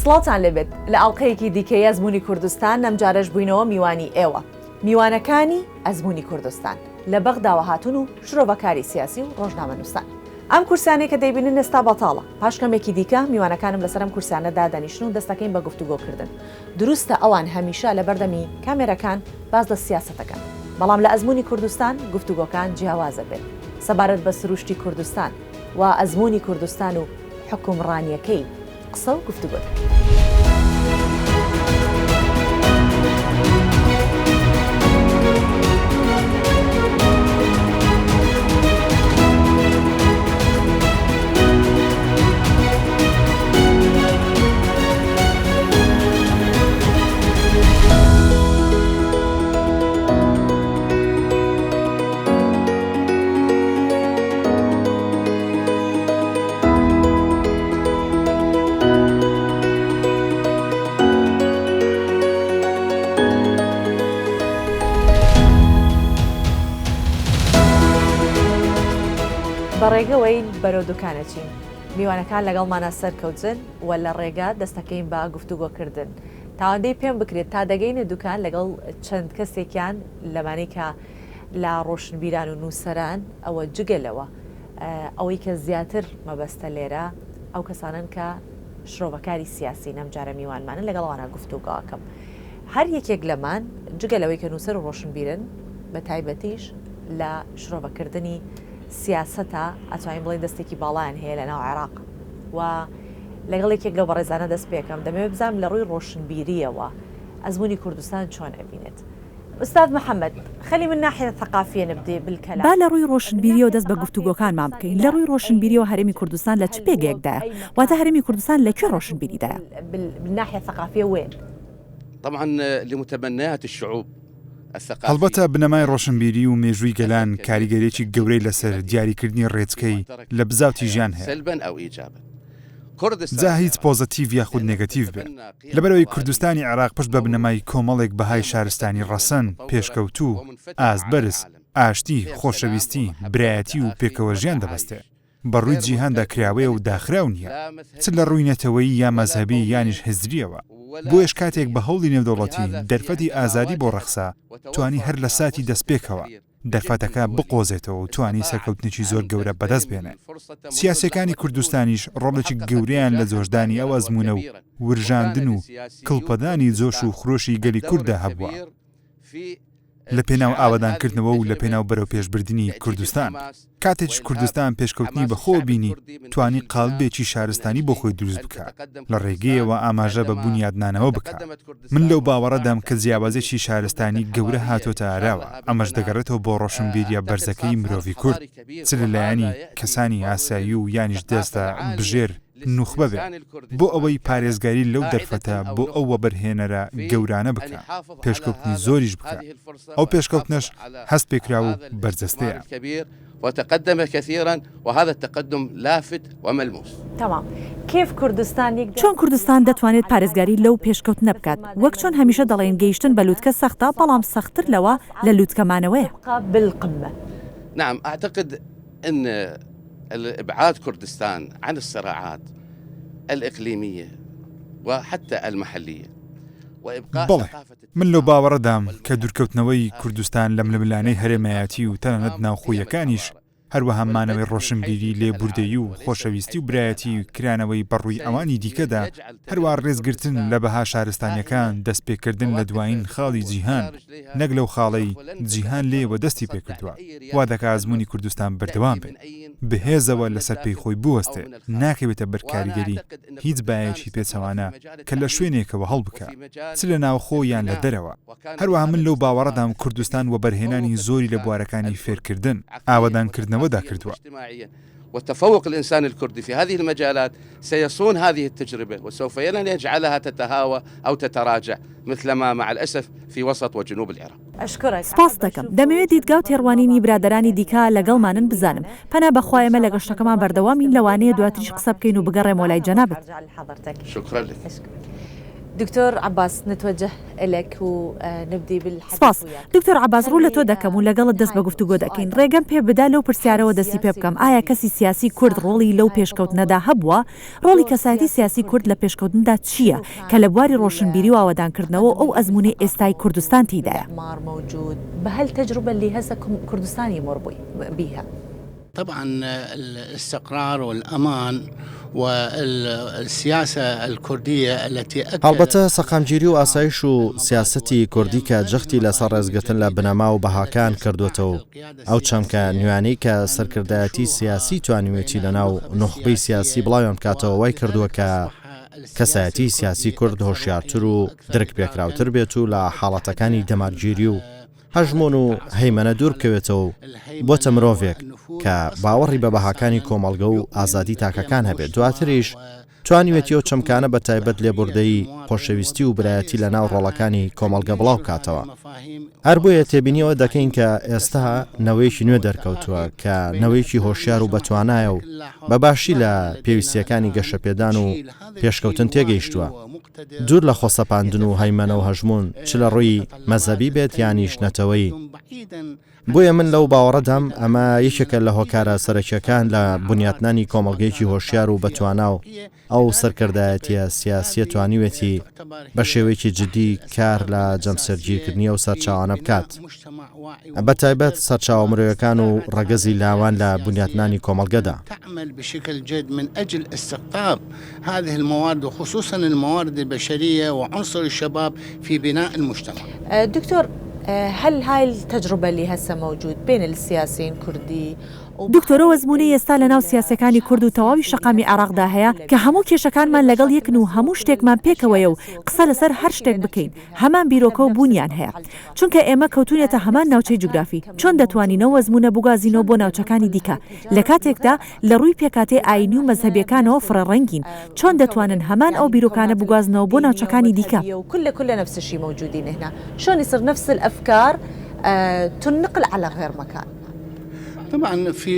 سڵاوتان لێبێت لە ئەڵقەیەکی دیکەی ئەزموونی کوردستان ئەمجارەش بووینەوە میوانی ئێوە میوانەکانی ئەزموونی کوردستان لە بەغداوە هاتوون و شرۆڤەکاری سیاسی و ڕۆژنامەنووسان ئەم کورسیانەی کە دەیبینن ئێستا بەتاڵە پاش کەمێکی دیکە میوانەکانم لەسەر ئەم کورسیانە دادەنیشن و دەستەکەین بە گفتوگۆکردن دروستە ئەوان هەمیشە لەبەردەمی کامێرەکان باس لە سیاسەت دەکەن، بەڵام لە ئەزموونی کوردستان گفتوگۆکان جیاوازە بێت سەبارەت بە سروشتی کوردستان و ئەزموونی کوردستان و حوکمڕانییەکەی قسە و گفتوگۆ دەکەین. بەڕێگەوەین بەرەو دوکانەچین میوانەکان لەگەڵمانا سەرکەوتن و لە ڕێگا دەستەکەین بە گفتوگۆکردن تاوەندەی پێم بکرێت تا دەگەینە دوکان لەگەڵ چەند کەسێکیان لەمانەی کە لە ڕۆشنبیران و نووسەران ئەوە جگە لەوە ئەوەی کە زیاتر مەبەستە لێرە ئەو کەسانەن کە شرۆڤەکاری سیاسین ئەمجارە میوانمانن لەگەڵ ئەوانە گفتوگۆکەم هەر یەکێک لەمان جگە لەوەی کە نووسەر و ڕۆشنبیرن بە تایبەتیش لە شرۆڤەکردنی سیاسەتە ئەتوانین بڵێین دەستێکی باڵایان هەیە لە ناو عێراق و لەگەڵ یەکێک لەو بەڕێزانە دەست پێکەم دەمەوێت بزانم لە ڕووی ڕۆشنبیریەوە ئەزموونی کوردستان چۆن ئەبینێت استاذ محمد خلي من ناحية الثقافية نبدي بالكلام با لە ڕووی ڕۆشنبیریەوە دەست بە گفتوگۆکانمان بکەین، لە ڕووی ڕۆشنبیریەوە هەرێمی کوردستان لە چ پێگەیەکدایە؟ واتە هەرێمی کوردستان لە کوێ ڕۆشنبیریدایە؟ بالناحية الثقافية وين؟ طبعا لمتبنيات الشعوب هەڵبەتە بنەمای ڕۆشنبیری و مێژووی گەلان کاریگەریی گەورەی لەسەر دیاریکردنی ڕێچکەی لە بزاوتی ژیان هەیە. جا هیچ پۆزەتیڤ یاخود نێگەتیڤ بێ. لەبەرئەوەی کوردستانی عێراق پشت بە بنەمای کۆمەڵێک بەهای شارستانی ڕەسەن، پێشکەوتوو، ئاست بەرز، ئاشتی، خۆشەویستی، برایەتی و پێکەوەژیان دەبەستێ. بە ڕووی جیهاندا کراوەیە و داخراو نییە، چ لە ڕووی نەتەوەیی یا مەزهەبی یانیش هزرییەوە. بۆیەش کاتێک بە هەوڵی نێودەوڵەتی دەرفەتی ئازادی بۆ ڕەخسا، توانی هەر لە ساتی دەستپێکەوە دەرفەتەکە بقۆزێتەوە و توانی سەرکەوتنێکی زۆر گەورە بەدەست بێنێ. سیاسییەکانی کوردستانیش ڕۆڵێکی گەورەیان لە جۆشدانی ئەو ئەزموونە و ورژاندن و کڵپەدانی جۆش و خرۆشی گەلی کورددا هەبووە. لە پێناو ئاوەدانکردنەوە و لە پێناو بەرەوپێشبردنی کوردستان. کاتێکیش کوردستان پێشکەوتنی بەخۆوە بینی، توانی قاڵبێکی شارستانی بۆ خۆی دروست بکا، لە ڕێگەیەوە ئاماژە بە بونیادنانەوە بکا. من لەو باوەڕەدام کە جیاوازیی شارستانی گەورە هاتۆتە ئاراوە، ئەمەش دەگەڕێتەوە بۆ ڕۆشنبیرییە بەرزەکەی مرۆڤی کورد، چ لە لایەنی کەسانی ئاسایی و یانیش دەستە بژێر، نوخبە بێ بۆ ئەوەی پارێزگاری لەو دەرفەتە بۆ ئەو وەبەرهێنەرە گەورانە بکا، پێشکەوتنی زۆریش بکا، ئەو پێشکەوتنەش هەست پێکراو و بەرجەستەیە. چۆن کوردستان دەتوانێت پارێزگاری لەو پێشکەوتنە بکات؟ وەک چۆن هەمیشە دەڵێین گەیشتن بە لوتکە سەختە، بەڵام سەختتر لەوە لە لوتکە مانەوەیە. ابعاد كردستان عن الصراعات الاقليمية وحتى المحلية وابقاء بەڵێ، من لەو باوەڕەدام کە دوورکەوتنەوەی کوردستان لە ململانێی هەرێمایەتی و تەنانەت ناوخۆییەکانیش، هەروەها مانەوەی ڕۆشنبیری لێبوردەیی و خۆشەویستی و برایەتی و کرانەوەی بەڕووی ئەوانی دیکەدا، هەروەها ڕێزگرتن لە بەها شارستانییەکان، دەستپێکردن لە دوایین خاڵی جیهان، نەک لەو خاڵەی جیهان لێیەوە دەستی پێکردووە، وا دەکا ئەزموونی کوردستان بەردەوام بێ، بەهێزەوە لەسەر پێی خۆی بوەستێ، ناکەوێتە بەر کاریگەری هیچ بایەکی پێچەوانە کە لە شوێنێکەوە هەڵبکا، چ لە ناوخۆ یان لە دەرەوە. هەروەها من لەو باوەڕەدام کوردستان وەبەرهێنانی زۆری لە بوارەکانی فێرکردن، ئاوەدانکردنەوەدا کردووە. وتفوق الإنسان الكردي في هذه المجالات سيصون هذه التجربة وسوف لن يجعلها تتهاوى أو تتراجع مثلما مع الأسف في وسط وجنوب العراق. سپاست دەکەم. دەمەوێت دیدگا و تێڕوانینی برادەرانی دیکە لەگەڵمانن بزانم. پەنا بە خوا ئێمە لە گەشتەکەمان بەردەوامین لەوانەیە دواتریش قسە بکەین و بگەڕێمەوە لای جەنابت. دکتۆر عەباس نتوجه الک و نبدی بالحدیث سپاس. ویاک. دکتۆر عەباس ڕوو لە تۆ هل دەکەم و لەگەڵت دەست بە نهایة گفتوگۆ دەکەین. سؤال ڕێگەم پێ بدە لەو پرسیارەوە دەستی پێ سیاسی بکەم، ئایا کوردی کەسی سیاسی کورد شاخ ڕۆڵی لەو نهایة پێشکەوتنەدا الموضوع هەبووە؟ ڕۆڵی دور کەسایەتی سیاسی سیاسی کورد لە کوردی پێشکەوتندا چییە شنو کە لە کان بواری ڕۆشنبیری و ئاوەدانکردنەوە و بالتقدم ئەو ئەزموونەی ئێستای بالثقافة کوردستان موجود تێیدایە؟ بالاعمار موجود بهل تجربە اللي هسه كردستان يمر بيها. طبعا الاستقرار والأمان والسیاسە الکوردیە التي اکدت هەڵبەتە سەقامگیری و ئاسایش و سیاسەتی کوردی کە جەختی لەسەر ڕێزگرتن لە بنەما و بەهاکان کردووەتەوە و ئەو چەمکە نوێیانەی کە سەرکردایەتی سیاسی توانیویەتی لەناو نوخبەی سیاسی بڵاویان بکاتەوە وای کردووە کە کەسایەتی سیاسی کورد هۆشیارتر و درک پێکراوتر بێت و لە حاڵەتەکانی دەمارگیری و هەژموون و هەیمەنە دوور بکەوێتەوە و بۆتە مرۆڤێک کە باوەڕی بە بەهاکانی کۆمەڵگە و ئازادی تاکەکان هەبێت، دواتریش توانیوێتی ئەو چەمکانە بە تایبەت لێبوردەیی، خۆشەویستی و برایەتی لە ناو ڕۆڵەکانی کۆمەڵگە بڵاو بکاتەوە. هەر بۆیە تێبینی ئەوە دەکەین کە ئێستا نەوەیەکی نوێ دەرکەوتووە کە نەوەیەکی هۆشیار و بەتوانایە و بە باشی لە پێویستییەکانی گەشەپێدان و پێشکەوتن تێگەیشتووە. دوور لە خۆسەپاندن و هەیمەنە و هەژموون چ لە ڕووی مەزهەبی بێت یانیش نەتەوەیی. بۆیە من لەو باوەڕەدام ئەمە یەکێکە لە هۆکارە سەرەکییەکان لە بنیاتنانی کۆمەڵگەیەکی هۆشیار و بەتوانا و ئەو سەرکردایەتییە سیاسییە توانیوێتی بە شێوەیەکی جدی کار لە جەمسەرگیرکردنی ئەو سەرچاوانە بکات. بە تایبەت سەرچاوە مرۆیەکان و ڕەگەزی لاوان لە بنیاتنانی کۆمەڵگەدا. دکتۆر هل هاي التجربە اللي هسه موجود بين السياسيين كردي دکتۆر ئەو ئەزموونەی ئێستا لەناو سیاسیەکانی کورد و تەواوی شەقامی عێراقدا هەیە کە هەموو کێشەکانمان لەگەڵ یەکن و هەموو شتێکمان پێکەوەیە و قسە لەسەر هەر شتێک بکەین هەمان بیرۆکە و بوونیان هەیە چونکە ئێمە کەوتوینەتە هەمان ناوچەی جوگرافی، چۆن دەتوانین ئەو ئەزموونە بگوازینەوە بۆ ناوچەکانی دیکە، لە کاتێکدا لە ڕووی پێکهاتەی ئایینی و مەزهەبییەکانەوە فرەڕەنگین، چۆن دەتوانن هەمان ئەو بیرۆکانە بگوازنەوە بۆ ناوچەکانی دیکە؟ طبعا في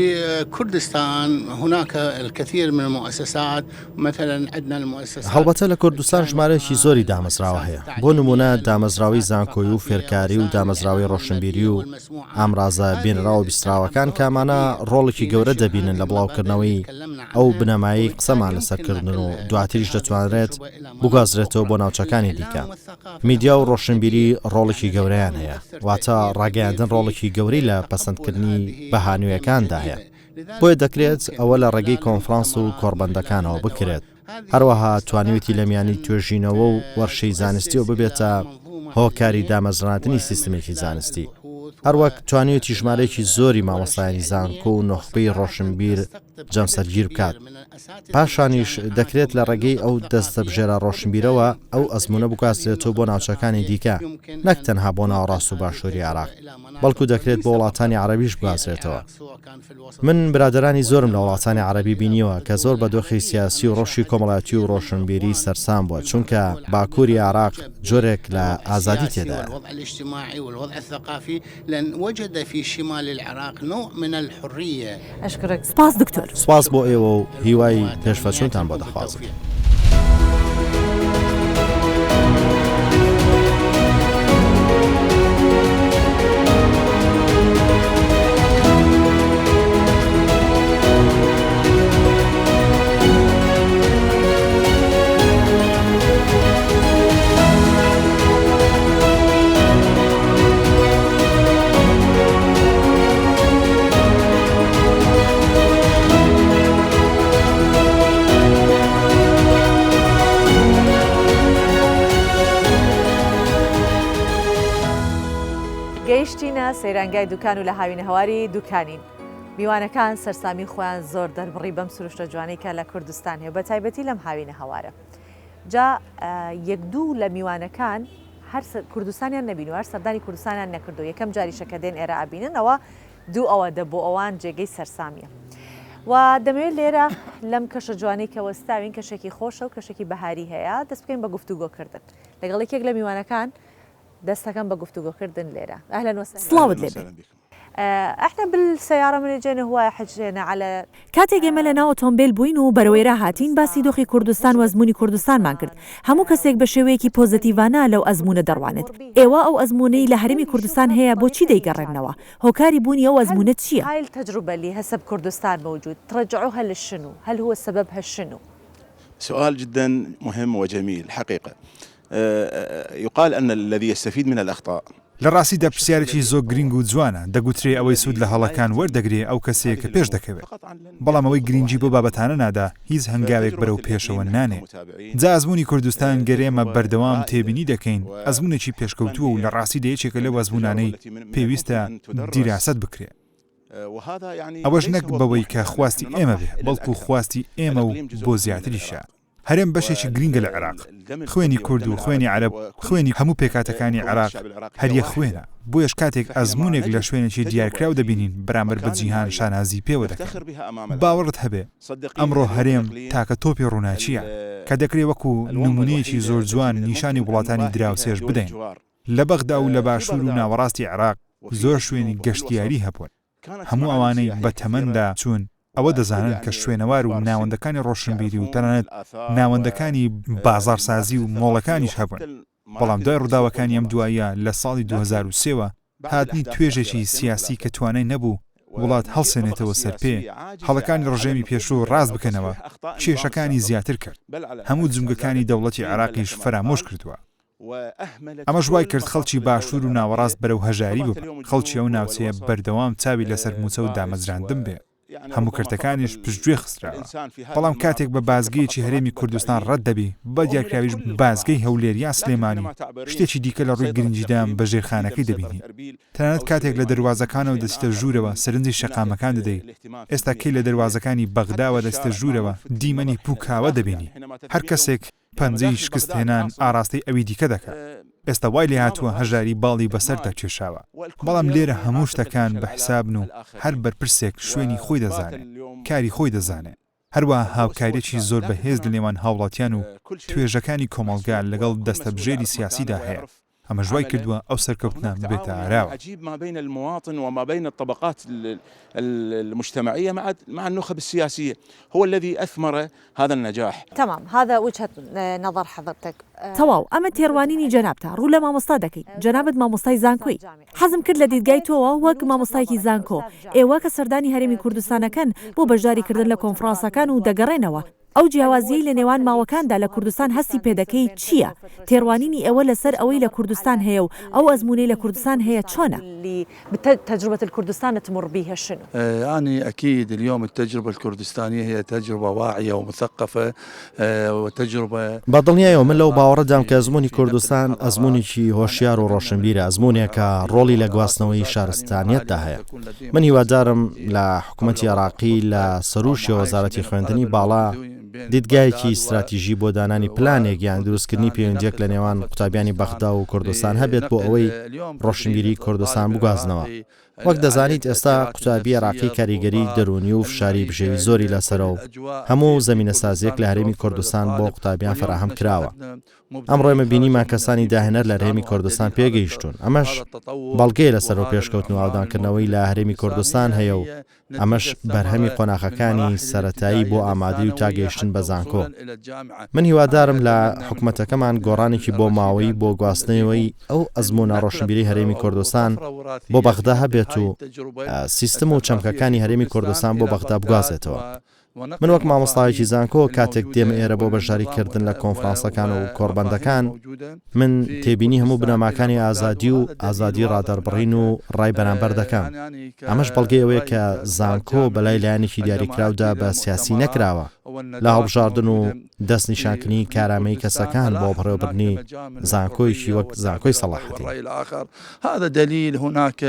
كردستان هناك الكثير من المؤسسات مثلا عندنا المؤسسات هەڵبەتە لە کوردستان ژمارەیەکی زۆری دامەزراوە هەیە، بۆ نموونە دامەزراوەی زانکۆی و فێرکاری و دامەزراوەی ڕۆشنبیری و ئامرازە بینراو و بیستراوەکان کە ئەمانە ڕۆڵێکی گەورە دەبینن لە بڵاوکردنەوەی ئەو بنەمایەی قسەمان لەسەر کردن و دواتریش دەتوانرێت بگوازرێتەوە بۆ ناوچەکانی دیکە. میدیا و ڕۆشنبیری ڕۆڵێکی گەورەیان هەیە، واتە ڕاگەیاندن ڕۆڵێکی گەورەی لە پەسەندکردنی بەها نوێیەکاندا هەیە. بۆیە دەکرێت ئەوە لە ڕێگەی کۆنفرانس و کۆڕبەندەکانەوە بکرێت. هەروەها توانیویەتی لە میانی توێژینەوە و وەرشەی زانستیەوە ببێتە هۆکاری دامەزراندنی سیستمێکی زانستی. هەروەک توانیویەتی ژمارەیەکی زۆری مامۆستایانی زانکۆ و نوخبەی ڕۆشنبیر جەمسەرگیر بکات. پاشانیش دەکرێت لە ڕێگەی ئەو دەستەبژێرە ڕۆشنبیرەوە ئەو ئەزموونە بگوازرێتەوە بۆ ناوچەکانی دیکە، نەک تەنها بۆ ناوەڕاست و باشووری عێراق، بەڵکو دەکرێت بۆ وڵاتانی عەرەبیش بگوازرێتەوە. من برادەرانی زۆرم لە وڵاتانی عەرەبی بینیوە کە زۆر بە دۆخی سیاسی و ڕەوشی کۆمەڵایەتی و ڕۆشنبیری سەرسام بووە، چونکە باکووری عێراق جۆرێک لە ئازادی تێدایە. سپاس دکتۆر. سپاس بۆ ئێوە و هیوای پێشڤەچوونتان بۆ دەخوازم. گەیشتینە سەیرانگای دوکان و لە هاوینەهەواری دوکانین. میوانەکان سەرسامی خۆیان زۆر دەربڕی بەم سروشتە جوانەی کە لە کوردستان هەیە بە تایبەتی لەم هاوینە هەوارە. جا یەک دوو لە میوانەکان هەر کوردستانیان نەبینوە هەر سەردانی کوردستانیان نەکردو یەکەم جاریشە کە دێن ئێرە ئەبینن ئەوە دوو ئەوە دە بۆ ئەوان جێگەی سەرسامیە و دەمەوێت لێرە لەم کەشە جوانەی کە وەستاوین کەشێکی خۆشە و کەشێکی بەهاری هەیە دەست بکەین بە گفتوگۆکردن لەگەڵ یەکێک لە میوانەکان دەستەکەم بە گفتوگۆکردن لێرە ئەهلەن وسهلا سڵاوت لێ بێ. کاتێک ئێمە لە ناو ئۆتۆمبێل بووین و بەرەو ئێرە هاتین باسی دۆخی کوردستان و ئەزموونی کوردستانمان کرد، هەموو کەسێک بە شێوەیەکی پۆزەتیڤانە لەو ئەزموونە دەڕوانێت. ئێوە ئەو ئەزموونەی لە هەرێمی کوردستان هەیە بۆچی دەیگەڕێننەوە؟ هۆکاری بوونی ئەو ئەزموونە چییە؟ سؤال جدا مهم وجميل حقيقة يقال ان الذي يستفيد من الاخطاء. لە ڕاستیدا پرسیارێکی زۆر گرینگ و جوانە، دەگوترێ ئەوەی سوود لە هەڵەکان وەردەگرێ ئەو کەسەیە کە پێش دەکەوێ، بەڵام ئەوەی گرینگی بەو بابەتانە نادا هیچ هەنگاوێک بەرەو پێشەوە نانێ. جا ئەزموونی کوردستان گەر ئێمە بەردەوام تێبینی دەکەین ئەزموونێکی پێشکەوتووە و لە ڕاستیدا یەکێکە لەو ئەزموونانەی پێویستە دیراسەت بکرێ. ئەوەش نەک بەوەی کە خواستی ئێمە بێ، بەڵکو خواستی ئێمە و بۆ زیاتریشە. هەرێم بەشێکی گرینگە لە عێراق. خوێنی کورد و خوێنی عەرەب، خوێنی هەموو پێکهاتەکانی عێراق هەر یەک خوێنە. بۆیەش کاتێک ئەزموونێک لە شوێنێکی دیارکراو دەبینین بەرامبەر بە جیهان شانازی پێوە دەکەین. باوەڕت هەبێ ئەمڕۆ هەرێم تاکە تۆپی ڕووناکییە کە دەکرێ وەکو نموونەیەکی زۆر جوان نیشانی وڵاتانی دراوسێش بدەین. لە بەغدا و لە باشوور و ناوەڕاستی عێراق زۆر شوێنی گەشتیاری هەبوون. هەموو ئەوانەی بە تەمەندا چوون ئەوە دەزانن کە شوێنەوار و ناوەندەکانی ڕۆشنبیری و تەنانەت ناوەندەکانی بازاڕسازی و مۆڵەکانیش هەبوون، بەڵام دوای ڕووداوەکانی ئەم دواییە لە ساڵی 2003 وە هاتنی توێژێکی سیاسی کە توانای نەبوو وڵات هەڵسێنێتەوە سەر پێ، هەڵەکانی ڕژێمی پێشوو ڕاست بکەنەوە، کێشەکانی زیاتر کرد، هەموو جومگەکانی دەوڵەتی عێراقیش فەرامۆش کردووە. ئەمەش وای کرد خەڵکی باشوور و ناوەڕاست بەرەو هەژاری ببەن، خەڵکی ئەو ناوچەیە بەردەوام چاوی لەسەر مووچە و دامەزراندن بێ، هەموو کەرتەکانیش پشتگوێ خستراوە. بەڵام کاتێک بە بازگەیەکی هەرێمی کوردستان ڕەت دەبی، بە دیارکراویش بازگەی هەولێر یا سلێمانی، شتێکی دیکە لە ڕووی گرنگیدان بە ژێرخانەکەی دەبینی. تەنانەت کاتێک لە دەروازەکانەوە دەچیتە ژوورەوە سەرنجی شەقامەکان دەدەی، ئێستا کەی لە دەروازەکانی بەغداوە دەچیتە ژوورەوە دیمەنی پووکاوە دەبینی. هەر کەسێک پەنجەی شکستهێنان ئاراستەی ئەوی دیکە دەکات. ئێستا وای لێهاتووە هەژاری باڵی بەسەردا کێشاوە. بەڵام لێرە هەموو شتەکان بە حیسابن و هەر بەرپرسێک شوێنی خۆی دەزانێ، کاری خۆی دەزانێ. هەروەها هاوکارییەکی زۆر بەهێز لەنێوان هاوڵاتیان و توێژەکانی کۆمەڵگا لەگەڵ دەستەبژێری سیاسیدا هەیە. ئەمەش وای کردووە ئەو سەرکەوتنە ببێتە ئاراوە. عجیب ما بین المواطن وما بین الطبقات المجتمعية مع مع النخب السياسية هو الذي اثمر هذا النجاح. تمام هذا وجهة نظر حضرتك. تەواو ئەمە تێڕوانینی جەنابتە ڕوو لە مامۆستا دەکەی جەنابت مامۆستای زانکۆی حەزم کرد لە دیدگای تۆوە وەک مامۆستایەکی زانکۆ ئێوە کە سەردانی هەرێمی کوردستان ئەکەن بۆ بەشداری کردن لە کۆنفرانسەکان و دەگەڕێنەوە ئەو جیاوازییەی لە نێوان ماوەکاندا لە کوردستان هەستی پێدەکەی چییە؟ تێڕوانینی ئێوە لەسەر ئەوەی لە کوردستان هەیە و ئەو ئەزموونەی لە کوردستان هەیە چۆنە؟ بە دڵنیایەوە من لەو باوەڕەدام کە ئەزموونی کوردستان ئەزموونێکی هۆشیار و ڕۆشنبیرە، ئەزموونێکە ڕۆڵی لە گواستنەوەی شارستانیەتدا هەیە. من هیوادارم لە حکومەتی عێراقی لە سەرووشیەوە وەزارەتی خوێندنی باڵا دیدگایەکی ستراتیژی بۆ دانانی پلانێک یان دروستکردنی پەیوەندییەک لە نێوان قوتابیانی بەغدا و کوردستان هەبێت بۆ ئەوەی ڕۆشنبیری کوردستان بگوازنەوە. وەک دەزانیت ئێستا قوتابی عێراقی کاریگەری دەروونی و فشاری بژێوی زۆری لەسەرە و هەموو زەمینەسازییەک لە هەرێمی کوردستان بۆ قوتابیان فەراهەم کراوە. ئەمڕۆ ئێمە بینیمان کەسانی داهێنەر لە هەرێمی کوردستان پێگەیشتوون، ئەمەش بەڵگەیە لەسەر ئەو پێشکەوتن و ئاودانکردنەوەی لە هەرێمی کوردستان هەیە و ئەمەش بەرهەمی قۆناغەکانی سەرەتایی بۆ ئامادەی و تا گەیشتن بە زانکۆ. من هیوادارم لە حکومەتەکەمان گۆڕانێکی بۆ ماوەیی بۆ گواستنەوەی ئەو ئەزموونە ڕۆشنبیرەی هەرێمی کوردستان بۆ بەغدا هەبێت و سیستم و چەمکەکانی هەرێمی کوردستان بۆ بەغدا بگوازێتەوە. من وەک مامۆستایەکی زانکۆ کاتێک دێمە ئێرە بۆ بەشداری کردن لە کۆنفرانسەکان و کۆڕبەندەکان، من تێبینی هەموو بنەماکانی ئازادی و ئازادی ڕادەربڕین و ڕای بەرامبەر دەکەم. ئەمەش بەڵگەی ئەوەیە کە زانکۆ بەلای لایەنێکی دیاریکراودا بە سیاسی نەکراوە لە هەڵبژاردن و دەستنیشانکردنی کارامەیی کەسەکان بۆ بەڕێوەبردنی زانکۆیەکی وەک زانکۆی سەڵاحەدین. هذا دليل هناك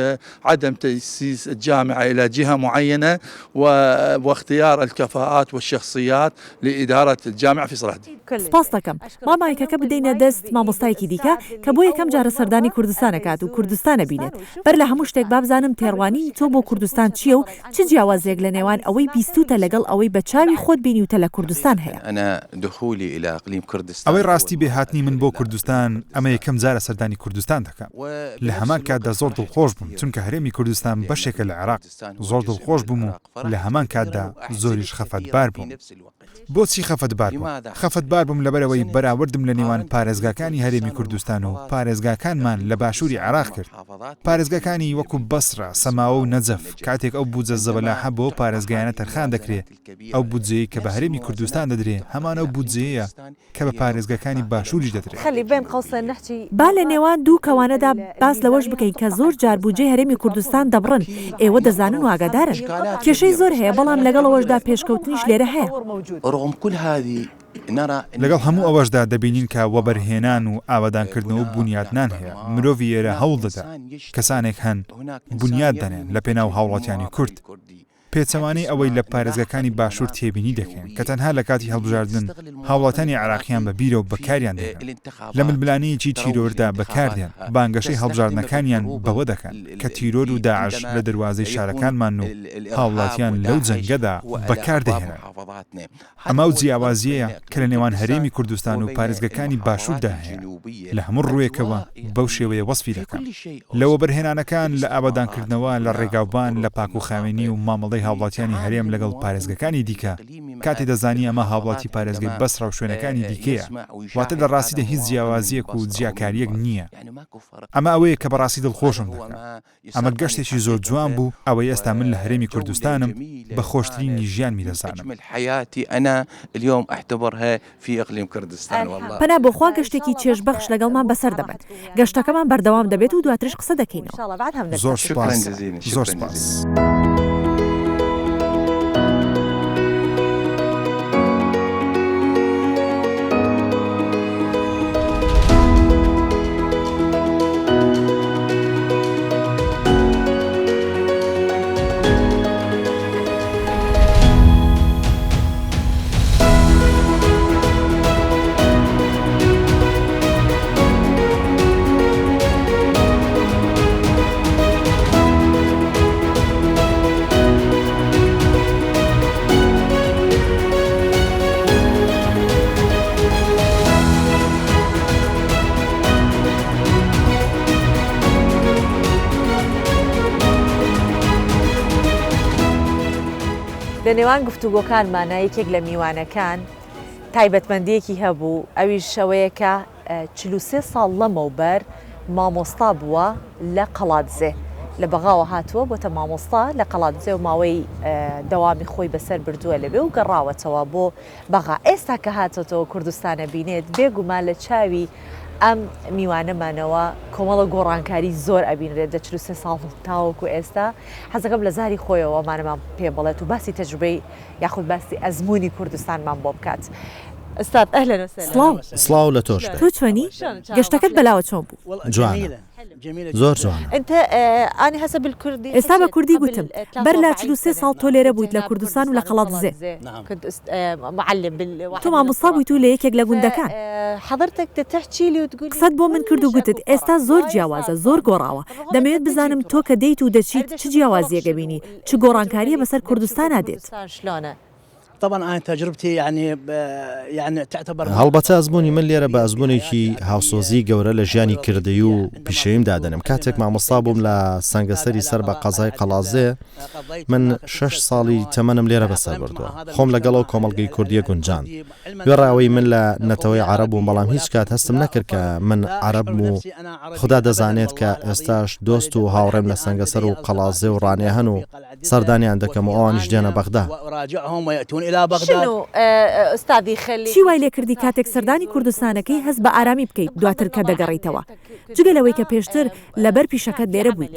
عدم تأسيس الجامعة إلى جهة معينة واختيار الكفاءة. الكفاءات والشخصيات لإدارة الجامعة في صلاح الدين. سپاست دەکەم. با مایکەکە بدەینە دەست مامۆستایەکی دیکە کە بۆ یەکەم جارە سەردانی کوردستان ئەکات و کوردستان ئەبینێت. بەر لە هەموو شتێک با بزانم تێڕوانینی تۆ بۆ کوردستان چییە و چ جیاوازییەک لە نێوان ئەوەی بیستووتە لەگەڵ ئەوەی بە چاوی خۆت بینیوتە لە کوردستان هەیە؟ ئەوەی ڕاستی بێ هاتنی من بۆ کوردستان ئەمە یەکەم جارە سەردانی کوردستان دەکەم. لە هەمان کاتدا زۆر دڵخۆش بووم چونکە هەرێمی کوردستان بەشێکە لە عێراق. زۆر دڵخۆش بووم و لە هەمان کاتدا زۆریش خەفەتبار بووم. بۆچی خەفەتبار بووم؟ خەفەتبار بووم لەبەرئەوەی بەراوردم لە نێوان پارێزگاکانی هەرێمی کوردستان و پارێزگاکانمان لە باشووری عێراق کرد. پارێزگاکانی وەکو بەسرە، سەماوە و نەجەف، کاتێک ئەو بودجە زەبەلاحە بۆ ئەو پارێزگایانە تەرخان دەکرێ، ئەو بودجەیەی کە بە هەرێمی کوردستان دەدرێ هەمان ئەو بودجەیەیە کە بە پارێزگاکانی باشووریش دەدرێت. با لە نێوان دوو کەوانەدا باس لەوەش بکەین کە زۆر جار بودجەی هەرێمی کوردستان دەبڕن، ئێوە دەزانن و ئاگادارن. کێشەی زۆر هەیە، بەڵام لەگەڵ ئەوەشدا پێشکەوتنیش لێرە هەیە. لەگەڵ هەموو ئەوەشدا دەبینین کە وەبەرهێنان و ئاوەدانکردنەوە و بونیادنان هەیە، مرۆڤی ئێرە هەوڵ دەدات، کەسانێک هەن بونیاد دەنێن لەپێناو هاوڵاتیانی کورد، پێچەوانەی ئەوەی لە پارێزگاکانی باشوور تێبینی دەکەین کە تەنها لە کاتی هەڵبژاردن هاوڵاتیانی عێراقیان بە بیرە و بەکاریان دێنن لە ململانێیەکی تیرۆردا بەکاردێن، بانگەشەی هەڵبژاردنەکانیان بەوە دەکەن کە تیرۆر و داعش لە دەروازەی شارەکانمانن و هاوڵاتیان لەو جەنگەدا بەکاردەهێنن. ئەمە ئەو جیاوازییەیە کە لە نێوان هەرێمی کوردستان و پارێزگەکانی باشووردا هەیە، لە هەموو ڕووێکەوە بەو شێوەیە وەسفی دەکەم. لە وەبەرهێنانەکان، لە ئاوەدانکردنەوە، لە ڕێگاوبان، لە پاکوخاوێنی و مامەڵەی هاوڵاتیانی هەرێم لەگەڵ پارێزگەکانی دیکە، کاتێ دەزانی ئەمە هاوڵاتی پارێزگەی بەسڕە و شوێنەکانی دیکەیە، واتە لە ڕاستیدا هیچ جیاوازییەک و جیاکارییەک نییە. ئەمە ئەوەیە کە بەڕاستی دڵخۆشم دەکات. ئەمە گەشتێکی زۆر جوان بوو، ئەوەی ئێستا من لە هەرێمی کوردستانم بە خۆشترینی ژیانمی دەزانم. پەنا بۆ خوا گەشتێکی چێژبەخش لەگەڵمان بەسەر دەبەن. گەشتەکەمان بەردەوام دەبێت و دواتریش قسە دەکەینەوە. زۆر سوپاس، زۆر سوپاس. لە نێوان گفتوگۆکانمانا یەکێک لە میوانەکان تایبەتمەندییەکی هەبوو ئەویش ئەوەیە کە 43 ساڵ لەمەوبەر مامۆستا بووە لە قەڵادزێ لە بەغاوە هاتووە بۆتە مامۆستا لە قەڵادزێ و ماوەی دەوامی خۆی بەسەر بردووە لەوێ و گەڕاوەتەوە بۆ بەغا ئێستا کە هاتۆتەوە کوردستان ئەبینێت بێ گومان لە چاوی ئەم میوانەمانەوە کۆمەڵە گۆڕانکاری زۆر ئەبینرێت لە 43 ساڵ تاوەکو ئێستا حەزەکەم لە زاری خۆیەوە ئەمانەمان پێ بڵێت و باسی تەجروبەی یاخود باسی ئەزموونی کوردستانمان بۆ بکات. استاذ اهلا وسهلا. سڵاو. سڵاو لە تۆش بێ. تۆ چۆنی؟ گەشتەکەت بەلاوە چۆن بوو؟ جوانە. زۆر جوانە. ئێستا بە کوردی گوتم، بەر لە 43 ساڵ تۆ لێرە بوویت لە کوردستان و لە قەڵادزێ. تۆ مامۆستا بوویت و لە یەکێک لە گوندەکان. قسەت بۆ من کرد و گوتت ئێستا زۆر جیاوازە، زۆر گۆڕاوە. دەمەوێت بزانم تۆ کە دێیت و دەچیت چ جیاوازییەک ئەبینی، چ گۆڕانکارییە بەسەر کوردستانا دێت؟ هەڵبەتە ئەزموونی من لێرە بە ئەزموونێکی هاوسۆزی گەورە لە ژیانی کردەیی و پیشەییم دادەنێم. کاتێک مامۆستا بووم لە سەنگەسەری سەر بە قەزای قەڵادزێ، من شەش ساڵی تەمەنم لێرە بەسەر بردووە. خۆم لەگەڵ ئەو کۆمەڵگەی کوردییە گونجاند. وێڕای ئەوەی من لە نەتەوەی عەرەب بووم، بەڵام هیچ کات هەستم نەکرد کە من عەرەبم و خودا دەزانێت کە ئێستاش دۆست و هاوڕێم لە سەنگەسەر و قەڵادزێ و ڕانیە هەن و سەردانیان دەکەم و ئەوانیش دێنە بەغدا. چی وای لێکردی کاتێک سەردانی کوردستانەکەی هەست بە ئارامی بکەیت دواتر کە دەگەڕێیتەوە؟ جگە لەوەی کە پێشتر لەبەر پیشەکەت لێرە بوویت.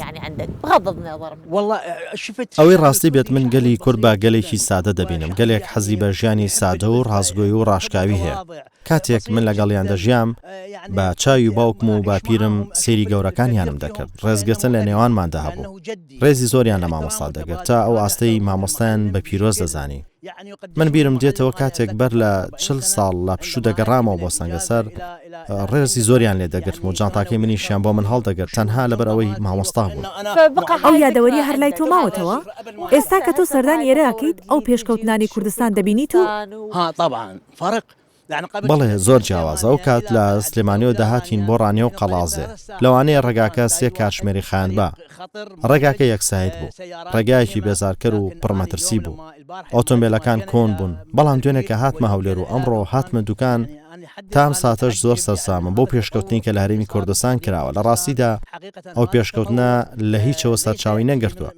ئەوەی ڕاستی بێت من گەلی کورد بە گەلێکی سادە دەبینم، گەلێک حەزی بە ژیانی سادە و ڕاستگۆی و ڕاشکاوی هەیە. کاتێک من لەگەڵیان دەژیام، بە چاوی باوکم و باپیرم سەیری گەورەکانیانم دەکرد، ڕێزگرتن لە نێوانماندا هەبوو. ڕێزی زۆریان لە مامۆستا دەگرت، تا ئەو ئاستەی مامۆستایان بە پیرۆز دەزانی. من بیرم دێتەوە کاتێک بەر لە چل ساڵ لە پشوو دەگەڕامەوە بۆ سەنگەسەر، ڕێزی زۆریان لێ دەگرتم و جانتاکەی منیشیان بۆ من هەڵدەگرت تەنها لەبەر ئەوەی مامۆستا بوون. ئەو یادەوەرییە هەر لای تۆ ماوەتەوە؟ ئێستا کە تۆ سەردانی ئێرە ئەکەیت ئەو پێشکەوتنانەی کوردستان دەبینیت و. بەڵێ زۆر جیاوازە، ئەو کات لە سلێمانیەوە دەهاتین بۆ ڕانیە و قەڵاڵزێ، لەوانەیە ڕێگاکە سێ کاتژمێری خایاندبا، ڕێگاکە یەکساید بوو، ڕێگایەکی بێزارکەر و پڕ مەترسی بوو، ئۆتۆمبێلەکان کۆن بوون، بەڵام دوێنێ کە هاتمە هەولێر و ئەمڕۆ هاتمە دوکان، تا ئەم ساتەش زۆر سەرسامم بەو پێشکەوتنەی کە لە هەرێمی کوردستان کراوە، لە ڕاستیدا ئەو پێشکەوتنە لە هیچەوە سەرچاوەی نەگرتووە،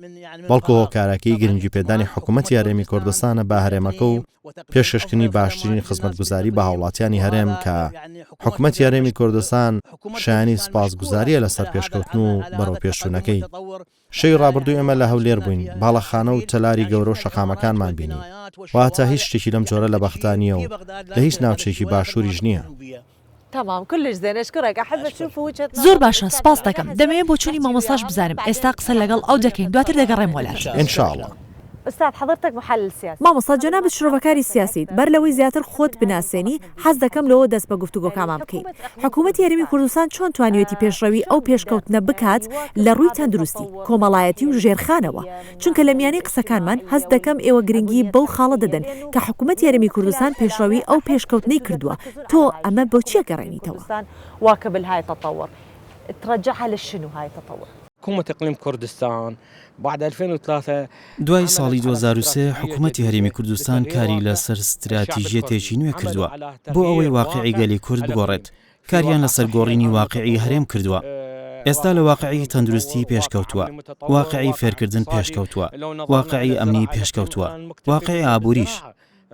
بەڵکو هۆکارەکەی گرنگیپێدانی حکومەتی هەرێمی کوردستانە بە هەرێمەکە و پێشکەشکردنی باشترین خزمەتگوزاری بە هاوڵاتیانی هەرێم کە حکومەتی هەرێمی کوردستان شایانی سوپاسگوزارییە لەسەر پێشکەوتن و بەرەوپێشچوونەکەی. شەوی ڕابردوو ئێمە لە هەولێر بووین، باڵەخانە و تەلاری گەورە و شەقامەکانمان بینی. واتە هیچ شتێکی لەم جۆرە لە بەغدا نییە و لە هیچ ناوچەیەکی باشووریش نییە. زۆر باشە، سوپاست دەکەم. دەمەوێ بۆچوونی مامۆستاش بزانم. ئێستا قسە لەگەڵ ئەو دەکەین، دواتر دەگەڕێمەوە لات. ان شاء اللە. مامۆستا جەنابت شرۆڤەکاری سیاسیت، بەر لەوەی زیاتر خۆت بناسێنی، حەز دەکەم لەوە دەست بە گفتوگۆکامان بکەین. حکوومەتی هەرێمی کوردستان چۆن توانیویەتی پێشڕەوی ئەو پێشکەوتنە بکات لە ڕووی تەندروستی، کۆمەڵایەتی و ژێرخانەوە؟ چونکە لە میانەی قسەکانمان هەست دەکەم ئێوە گرنگی بەو خاڵە دەدەن کە حکوومەتی هەرێمی کوردستان پێشڕەوی ئەو پێشکەوتنەی کردووە، تۆ ئەمە بۆ چی ئەگەڕێنیتەوە؟ دوای ساڵی 2003 حکوومەتی هەرێمی کوردستان کاری لەسەر ستراتیژیەتێکی نوێ کردووە بۆ ئەوەی واقیعی گەلی کورد بگۆڕێت، کاریان لەسەر گۆڕینی واقیعی هەرێم کردووە. ئێستا لە واقیعی تەندروستی پێشکەوتووە، واقیعی فێرکردن پێشکەوتووە، واقیعی ئەمنی پێشکەوتووە، واقیعی ئابووریش.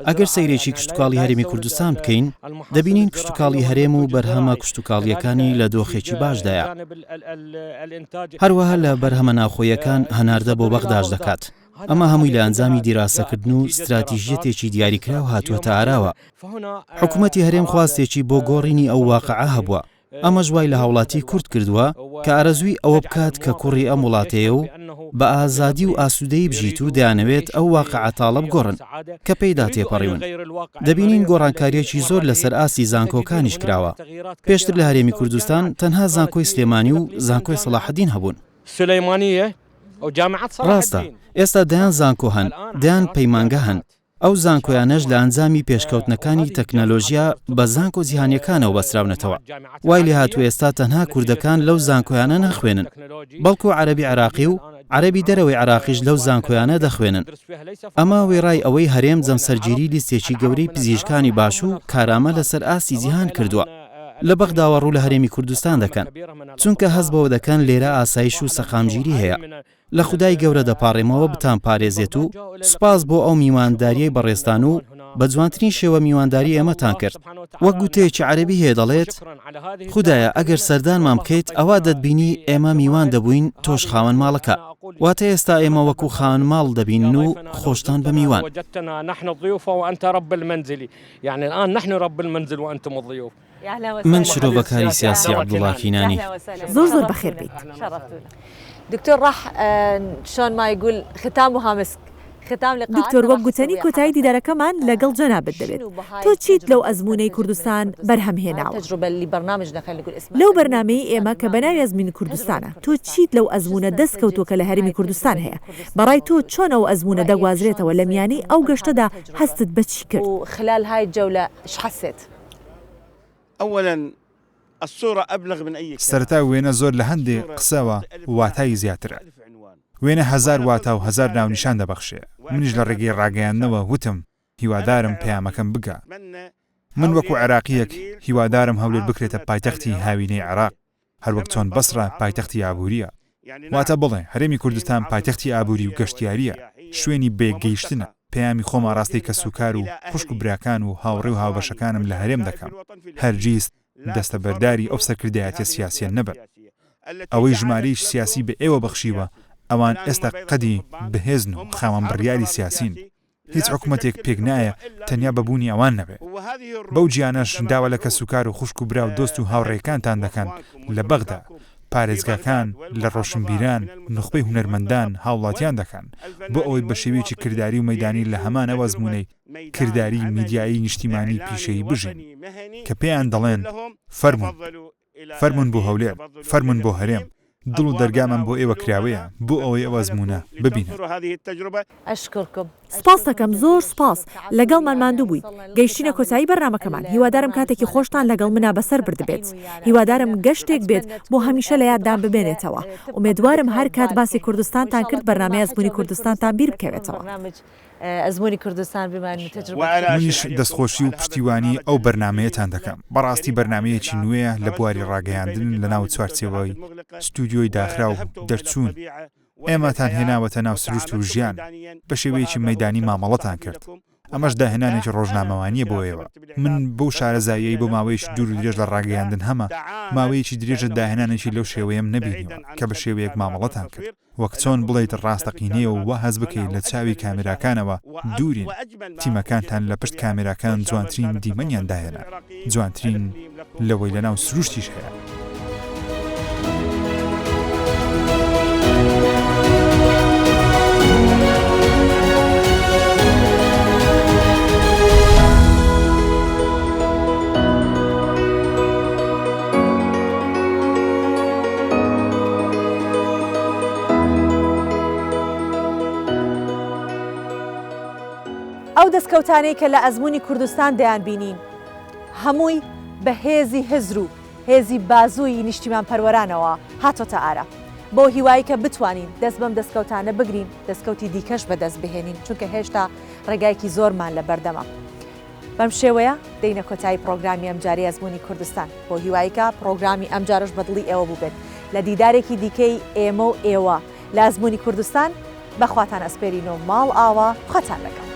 ئەگەر سەیرێکی کشتوکاڵی هەرێمی کوردستان بکەین، دەبینین کشتوکاڵی هەرێم و بەرهەمە کشتوکاڵییەکانی لە دۆخێکی باشدایە. هەروەها لە بەرهەمە ناوخۆییەکان هەناردە بۆ بەغداش دەکات. ئەمە هەمووی لە ئەنجامی دیراسەکردن و ستراتیژیەتێکی دیاریکراو هاتووەتە ئاراوە. حکومەتی هەرێم خواستێکی بۆ گۆڕینی ئەو واقعە هەبووە. ئەمەش وای لە هاوڵاتی کورد کردووە کە ئارەزووی ئەوە بکات کە کوڕی ئەم وڵاتەیە و بە ئازادی و ئاسوودەیی بژیت و دەیانەوێت ئەو واقعە تاڵە بگۆڕن کە پێیدا تێپەڕیون. دەبینین گۆڕانکارییەکی زۆر لەسەر ئاستی زانکۆکانیش کراوە. پێشتر لە هەرێمی کوردستان تەنها زانکۆی سلێمانی و زانکۆی سەڵاحەدین هەبوون. ڕاستە ئێستا دەیان زانکۆ هەن، دەیان پەیمانگە هەن، ئەو زانکۆیانەش لە ئەنجامی پێشکەوتنەکانی تەکنەلۆژیا بە زانکۆ جیهانیەکانەوە بەستراونەتەوە. وای لێهاتووە ئێستا تەنها کوردەکان لەو زانکۆیانە ناخوێنن، بەڵکو عەرەبی عێراقی و عەرەبی دەرەوەی عێراقیش لەو زانکۆیانە دەخوێنن. ئەمە وێڕای ئەوەی هەرێم جەمسەرگیری لیستێکی گەورەی پزیشکانی باش و کارامە لەسەر ئاستی جیهان کردووە، لە بەغداوە ڕوو لە هەرێمی کوردستان دەکەن، چونکە هەست بەوە دەکەن لێرە ئاسایش و سەقامگیری هەیە. لە خودای گەورە دەپاڕێمەوە بتانپارێزێت و سوپاس بۆ ئەو میوانداریەی بەڕێزتان و بە جوانترین شێوە میوانداری ئێمەتان کرد. وەک گوتەیەکی عەرەبی هەیە دەڵێت، خودایە ئەگەر سەردانمان بکەیت ئەوا دەتبینی ئێمە میوان دەبووین تۆش خاوەن ماڵەکە. واتە ئێستا ئێمە وەکو خاوەن ماڵ دەبینن و خۆشتان بە میوان. من شرۆڤەکاری سیاسی عەبدوڵا کینانی. زۆر زۆر بەخێر بێیت. دکتۆر وەک گوتەنی کۆتایی دیدارەکەمان لەگەڵ جەنابت دەبێت. تۆ چیت لەو ئەزموونەی کوردستان بەرهەم هێناوە؟ لەو بەرنامەیەی ئێمە کە بەناوی ئەزموونی کوردستانە، تۆ چیت لەو ئەزموونە دەست کەوتووە کە لە هەرێمی کوردستان هەیە؟ بەڕای تۆ چۆن ئەو ئەزموونە دەگوازرێتەوە لە میانەی ئەو گەشتەدا هەستت بە چی کرد؟ سەرەتا وێنە زۆر لە هەندێ قسەوە واتای زیاترە. وێنە هەزار واتا و هەزار ناونیشان دەبەخشێ. منیش لە ڕێگەی ڕاگەیاندنەوە وتم هیوادارم پەیامەکەم بگا. من وەکو عێراقییەک هیوادارم هەولێر بکرێتە پایتەختی هاوینەی عێراق. هەروەک چۆن بەسڕە پایتەختی ئابوورییە. واتە بڵێ هەرێمی کوردستان پایتەختی ئابووری و گەشتیارییە، شوێنی بەیەکگەیشتنە، پەیامی خۆم ئاڕاستەی کەسوکار و خوشک و براکان و هاوڕێ و هاوبەشەکانم لە هەرێم دەکەم، هەرگیز دەستەبەرداری ئەو سەرکردایەتیە سیاسیە نەبن. ئەوەی ژمارەیەکی سیاسی بە ئێوە بەخشیوە، ئەوان ئێستا قەدی بەهێزن و خاوەن بڕیاری سیاسین. هیچ حکومەتێک پێک نایە تەنیا بە بوونی ئەوان نەبێ. بەو جیانەش داوا لە کەسوکار و خوشک و برا و دۆست و هاوڕێکانتان دەکەن لە بەغدا، پارێزگاکان، لە ڕۆشنبیران، نوخبەی هونەرمەندان، هاوڵاتیان دەکەن بۆ ئەوەی بە شێوەیەکی کرداری و مەیدانی لە هەمان ئەو ئەزموونەی کرداری میدیایی نیشتیمانی پیشەیی بژین کە پێیان دەڵێن فەرموون فەرموون بۆ هەولێر، فەرموون بۆ هەرێم، دڵ و دەرگامان بۆ ئێوە کراوەیە بۆ ئەوەی ئەو ئەزموونە ببینن. سوپاست دەکەم، زۆر سوپاس، لەگەڵمان ماندوو بوویت. گەیشتینە کۆتایی بەرنامەکەمان، هیوادارم کاتێکی خۆشتان لەگەڵ منا بەسەر بردبێت. هیوادارم گەشتێک بێت بۆ هەمیشە لە یاددان بمێنێتەوە. ئومێدوارم هەر کات باسی کوردستانتان کرد بەرنامەی ئەزموونی کوردستانتان بیر بکەوێتەوە. ئەزموونی کوردستان بمان و تەجروبە. منیش دەستخۆشی و پشتیوانی ئەو بەرنامەیەتان دەکەم، بەڕاستی بەرنامەیەکی نوێیە لە بواری ڕاگەیاندن لەناو چوارچێوەی ستودیۆی داخراو دەرچوون، ئێمەتان هێناوەتە ناو سروشت و ژیان، بە شێوەیەکی مەیدانی مامەڵەتان کرد، ئەمەش داهێنانێکی ڕۆژنامەوانییە بۆ ئێوە، من بەو شارەزاییەی بۆ ماوەیەکی دوور و درێژ لە ڕاگەیاندن هەمە، ماوەیەکی درێژە داهێنانێکی لەو شێوەیەم نەبینیوە کە بە شێوەیەک مامەڵەتان کرد. وەک چۆن بڵێیت ڕاستەقینەیە و وا هەست بکەیت لە چاوی کامێراکانەوە دوورین، تیمەکانتان لە پشت کامێراکان جوانترین دیمەنیان داهێنا، جوانترین لەوەی لەناو سروشتیش هەیە. ئەو دەستکەوتانەی کە لە ئەزموونی کوردستان دەیانبینین هەمووی بە هێزی هزر و هێزی بازووی نیشتیمانپەروەرانەوە هاتۆتە ئارا. بەو هیوایەی کە بتوانین دەست بەم دەستکەوتانە بگرین، دەستکەوتی دیکەش بەدەست بهێنین، چونکە هێشتا ڕێگایەکی زۆرمان لەبەردەمە. بەم شێوەیە دێینە کۆتایی پڕۆگرامی ئەمجارەی ئەزموونی کوردستان. بەو هیوایەی کە پڕۆگرامی ئەمجارەش بە دڵی ئێوە بووبێت. لە دیدارێکی دیکەی ئێمە و ئێوە لە ئەزموونی کوردستان بە خواتان ئەسپێرین و ماڵئاوا خواتان لەگەڵ.